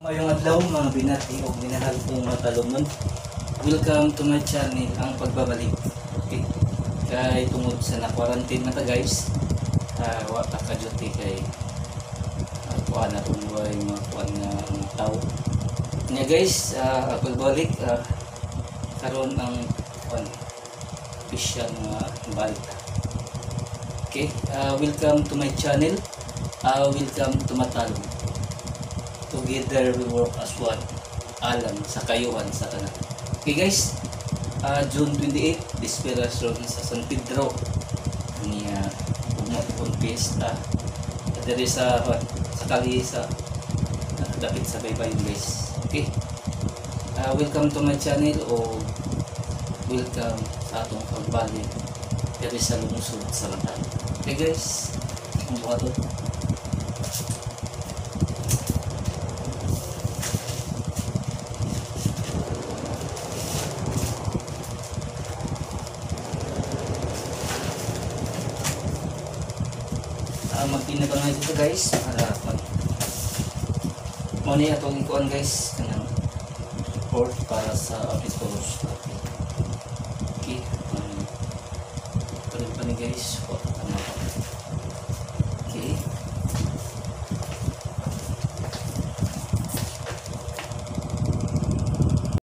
Maayong adlaw, mga binati o minahal kong mga talumon. Welcome to my channel, ang pagbabalik. Okay. Kay tungod sa na-quarantine na ta, guys, wa ta ka duty kay kuan na ron, way mga kuan nga mga tao. Nya guys, ang pagbabalik, karon ang kuan official nga balik ta. Okay, welcome to my channel. Welcome to Matalom. Together we work as one. Alang sa kayuhan sa tanan. Okay guys, June 28, Desperation sa San Pedro. Niya, uh, piyesta. Diri sa kali sa dapit sa Baybayin, guys. Okay. Welcome to my channel o welcome sa atong pagbalik diri sa lungsod sa Lantan. Okay guys, ang buhaton. Magtinabang na dito, guys, para mag mo ni atong ikuan, guys, kanang report para sa auditors. Okay, pa ni guys, wa